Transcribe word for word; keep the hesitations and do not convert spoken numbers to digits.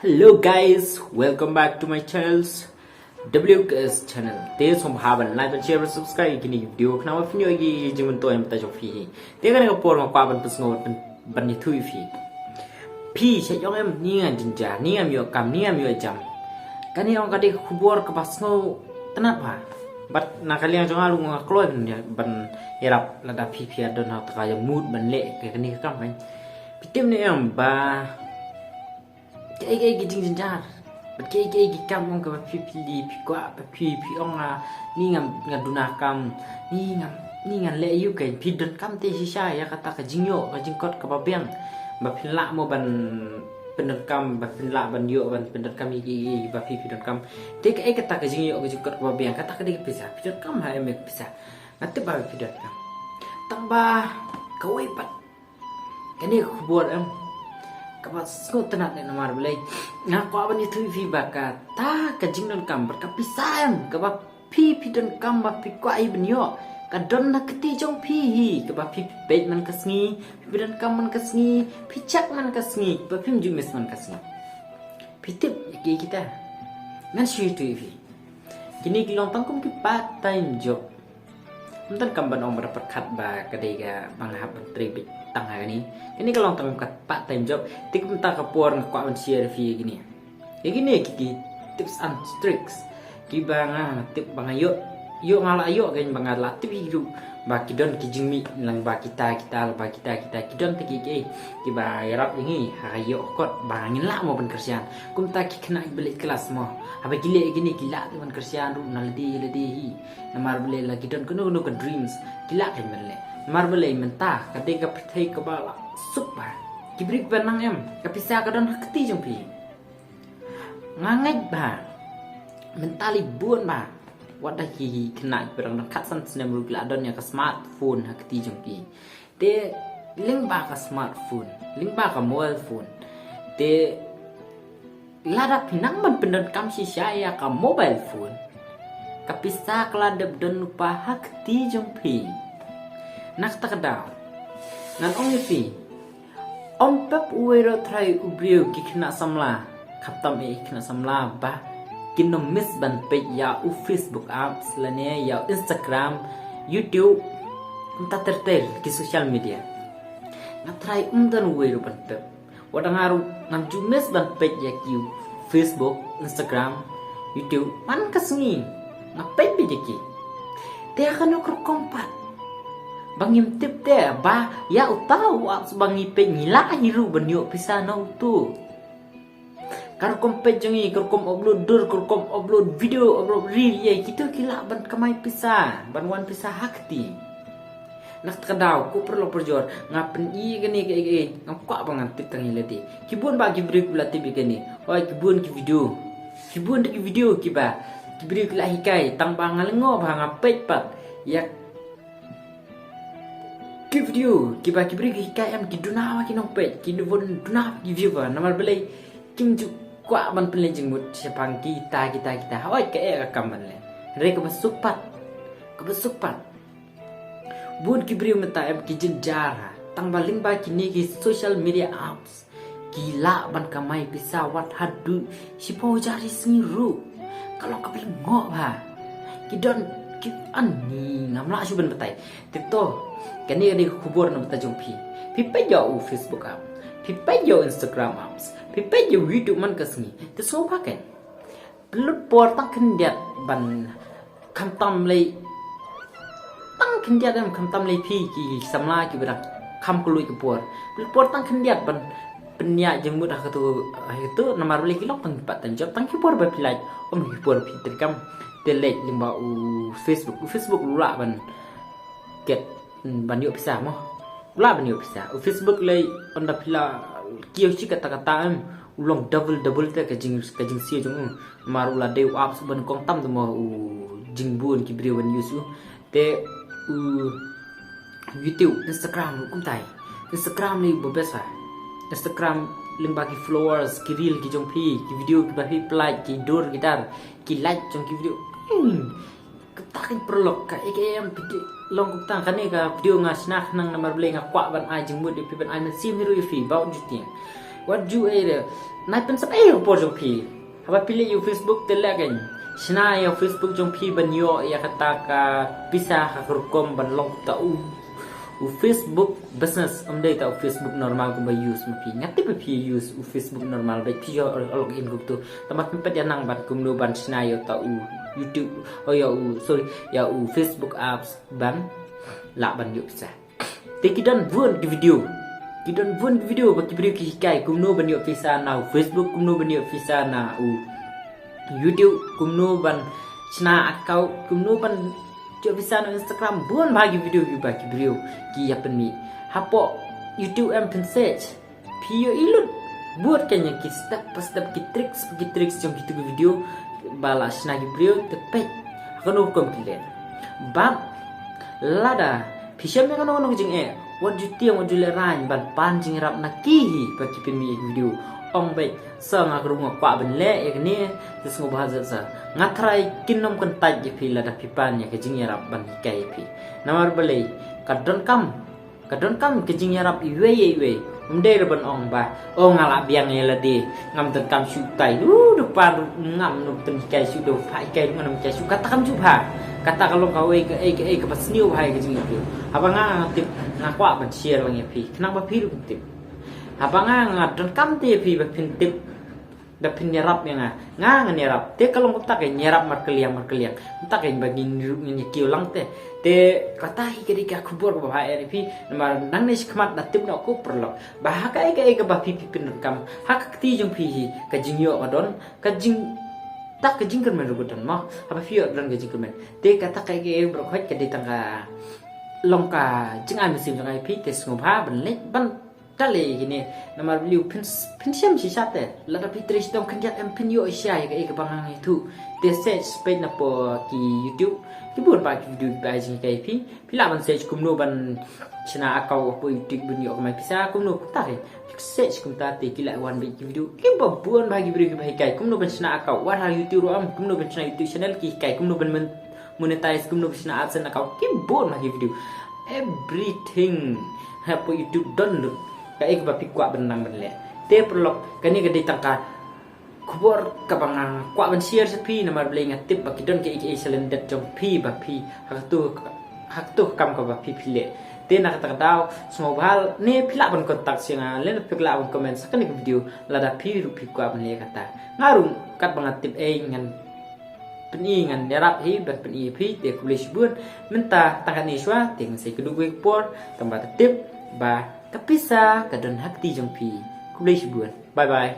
Hello guys, welcome back to my channels, W K S channel. Te sngewbha ban like, ban share, ban subscribe ïa kine ki video khnang ba phin ïoh ïa ki jingmyntoi na ka bynta jong phi hi. Te kane ka por nga kwah ban pynsngew ban, ban ïathuh ïa phi. Phi shet ong em, ni ngan jynjar, ni ngam ïoh kam, ni ngam ïoh jam. Kane ong ka dei ka khubor kaba sngewtynnat bha. Bad na ka liang jong nga ruh nga kloi ban ïa, ban ïarap lada phi phi ïa don ha kata ka mood ban leh ïa kane ka kam kan. Phi tip ne em ba kaei kaei ki jingjynjar bad kaei kaei ki kam ong kaba phi phi phi kwah ba phi phi ong, ah, ni ngan, ngan duna kam, ni ngan, ni ngan leh ïa u, kan phi donkam te shisha ïa kata ka jingïoh ka jingkot kaba biang ba phin lah mo ban pyndonkam, ba phin lah ban ïoh ban pyndonkam ïa ki, ïa ki ba phi phi donkam. Te kaei kata ka jingïoh ka jingkot kaba biang? Kata ka dei ka pisa. Phi donkam ha em ïa ka pisa? Nga tip ba phi donkam. Tang ba kawei pat kane ka khubor em kaba sngewtynnat ne, namar balei nga kwah ban ïathuh ïa phi ba kata ka jingdonkam bad ka pisa em kaba phi phi donkam ba phi kwah hi ban ïoh, ka don ha kti jong phi hi, kaba phi phi peit man ka sngi, phi phi donkam man ka sngi, phi check man ka sngi, ba phim ju miss man ka sngi. Phi tip ïa ki kita? Ngan shu ïathuh ïa phi. Kine ki long tang kum ki part time job. Ym donkam ban ong ba da pyrkhat ba ka dei kaba nga hap ban trei beit tang ha kane. Kane ka long tang kum ka part time job. Te kumta ka por nga kwah ban share ïa phi ïa kine. Ïa kine ki, ki tips and tricks kiba nga tip ba nga ïoh, ïoh nga la ïoh, kan ba nga la tip hi ruh ba ki don ki jingmih lang ba kita kita, ba kita kita ki don te ki, ki kiba ïarap ïa ngi ha ka ïoh kot ba ngin lah mo ban kyrshan. Kumta ki khynnah kiba leit klas mo, haba ki leh ïa kine ki lah te ban kyrshan ruh na lade lade hi. Namar balei? La ki don kano kano ka dreams, ki lah kan ban leh. Namar balei? Mynta ka dei ka pyrthei kaba la suk bha. Ki briew kiba nang em, ka pisa ka don ha kti jong phi. Nga ngeit ba mynta lei bun bha wat da ki khynnah kiba dang dang khatsan snem ruh ki la don ïa ka smartphone ha kti jong ki. Te lyngba ka smartphone, lyngba ka mobile phone, te lada phi nang ban pyndonkam shisha ïa ka mobile phone, ka pisa ka la dep don lypa ha kti jong phi. Na kata ka daw ngan ong ïa phi, ym pep uwei ruh trai u briew, ki khynnah samla, khamtam eh ki khynnah samla, ba kin ym miss ban peit ïa u Facebook apps lane ïa u Instagram, YouTube, kumta ter ter ki social media. Nga trai ym don uwei ruh ban pep. Wat da nga ruh ngam ju miss ban peit ïa ki Facebook, Instagram, YouTube man ka sngi. Nga peit beit ïa ki. Te ha kano ka rukom pat ba ngim tip te ba ïa uta u apps ba ngi peit ngi lah hi ruh ban ïoh pisa na utu. Ka rukom peit jong ngi, ka rukom upload dur, ka rukom upload video, upload reel, ïa kito ki lah ban kamai pisa, ban wan pisa ha kti. Na kata ka daw ko paralok parajor, nga pyni ïa kane kaei kaei, ngam kwah ba ngan tip tang ïa lade. Ki bun bha ki briew kiba la tip ïa kane. Hooid, ki bun ki video, ki bun ki video kiba ki briew ki la hikai, tang ba nga lyngngoh bha, nga peit pat ïa ki video kiba ki briew ki hikai em, ki duna bha ki nongpeit, ki duna bha ki viewer. Namar balei? Kim ju kwah ban pynleit jingmut shaphang kita kita kita. Hooid, ka eh ka kam ban leh. Hynrei kaba suk pat, kaba suk pat, bun ki briew mynta em ki jynjar ha, tang ba lyngba kine ki social media apps ki lah ban kamai pisa wat haduh shiphew hajar shi sngi ruh. Ka long kaba lyngngoh bha. Ki don ki, ani ngam lah shuh ban batai. Te to, kane ka dei ka khubor na ka bynta jong phi. Phi peit ïa u Facebook app, phi peit ïa u Instagram apps, phi peit ïa u YouTube man ka sngi. Te sngewbha kein. Pynlut por tang khyndiat ban, khamtam lei, tang khyndiat em, khamtam lei phi ki samla kiba dang kham kylluid ka por. Pynlut por tang khyndiat ban pynïaid jingmut ha katu, ha katu, namar balei? Ki long tang ki part time job, tang ki por ba phi lait, ym ki por phi treikam. Te leit lyngba u Facebook, u Facebook u lah ban get, mm, ban ïoh pisa mo. U lah ban ïoh pisa. U Facebook lei, ynda phi la kiew shi katta katta em, u long double double te ka jing, ka jingsiew jong u. Namar u la dei u apps uba nyngkong tam te mo, u jingbun ki briew ban use u. Te u YouTube, Instagram ruh kumtai. Instagram lei uba best bha. Instagram lyngba ki followers, ki reel ki jong phi, ki video kiba phi pynlait, ki dur ki dar, ki like jong ki video. Hmm. Kata ka paralok, kaei kaei em phi long kumta. Kane ka video nga shna khnang namar balei? Nga kwah ban ai jingmut ïa phi, ban ai mynsiem hi ruh ïa phi, ba u ju tieng. Wat ju ei re. Nai pynsep ei por jong phi. Haba phi leh ïa u Facebook te leh kein. Shna ïa u Facebook jong phi ban ïoh ïa kata ka pisa ha ka rukom ban long ta u. U Facebook business, ym dei ta u Facebook normal kumba use ma phi. Nga tip ba phi use u Facebook normal ba phi ïoh log in kumtu. Tangba phi peit ïa nang ban kumno ban shna ïa ta u YouTube, oh ïa u, sorry, ïa u Facebook apps ban lah ban ïoh pisa. Te ki don bun ki video. Ki don bun ki video ba ki briew ki hikai kumno ban ïoh pisa na u Facebook, kumno ban ïoh pisa na u YouTube, kumno ban shna account, kumno ban ïoh pisa na Instagram. Bun bha ki video kiba ki briew ki ïa pynmih. Hapoh YouTube em phin search. Phi ïohi lut bun kein ïa ki step by step, ki tricks, ki tricks jong kitu ki video ba la shna ki briew, te peit ha kano rukom ki leh. Bad lada phi shem ïa kano kano ka jingeh, wat ju tieng, wat ju lehraiñ ban pan jingïarap na ki hi ba ki pynmih ïa ki video. Ong beit, sa nga ruh nga kwah ban leh ïa kane, te sngewbha sa sa. Nga tharai kin ym kyntait ïa phi lada phi pan ïa ka jingïarap ban hikai ïa phi. Namar balei? Ka donkam Ka donkam ka jingïarap iwei ïa iwei. Ym dei ruh ban ong ba, oh, nga lah biang ïa lade, ngam donkam shuh tai. Uh, da pan ruh ngam, ym pynhikai shuh, da phah hikai ruh ngam hikai shuh. Kata kam shuh bha. Kata ka long kawei kaei kaei kaba sniew bha ïa ka jingïarap. Haba nga nga tip, nga kwah ban share lang ïa phi, khnang ba phi ruh phin tip. Haba nga nga donkam te ïa phi ba phin tip. Da phin ïarap ïa nga, nga ngan ïarap. Te ka long kumta kein, ïarap markylliang markylliang. Kumta kein ba ngin ruh ngin ïa kiew lang te. Te kata hi ka dei ka khubor kaba bha ïa phi. Namar nangne shakhmat da tip noh ko paralok ba ha kaei kaei kaba phi phi pyndonkam, ha ka kti jong phi hi ka jingïoh ka don, ka jing, ta ka jingkyrmen ruh ka don mo. Haba phi ïoh don ka jingkyrmen, te kata kaei kaei baroh khoit ka dei tang ka long ka jingai mynsiem jong nga ïa phi. Te sngewbha ban leit ban Tale kine, namar balei phin, phin shem shisha te. Lada phi trei shitom khyndiat em phin ïoh shisha ïa kaei kaba nga ïathuh. Te search peit na poh ki YouTube, ki bun bha ki video kiba ai jinghikai ïa phi. Phi lah ban search kumno ban shna account hapoh YouTube ban ïoh kamai pisa, kumno kumta hi. Search kumta te ki lah wan beit ki video kiba bun bha ki video kiba hikai kumno ban shna account. Wat ha YouTube ruh em, kumno ban shna YouTube channel ki hikai, kumno ban mon-, monetize, kumno ban shna AdSense account, ki bun bha ki video. Everything hapoh YouTube don lut. Kaei kaba phi kwah ban nang ban leh. Te paralok, kane ka dei tang ka khubor kaba nga kwah ban share sha phi, namar balei nga tip ba ki don kaei kaei shalyndet jong phi ba phi ha katu, ha katu ka kam kaba phi phi leh. Te na kata ka daw sngewbha ne phi lah ban contact sha nga, lane phi lah ban comment sha kane ka video lada phi ruh phi kwah ban leh kata. Nga ruh katba nga tip ei ngan pyni, ngan ïarap hi ban pyni ïa phi. Te khublei shibun. Mynta tang katne shuwa te ngin sa ïakynduh kawei ka por, tangba da tip ba ka pisa ka don ha kti jong phi. Khublei shibun. Bye bye.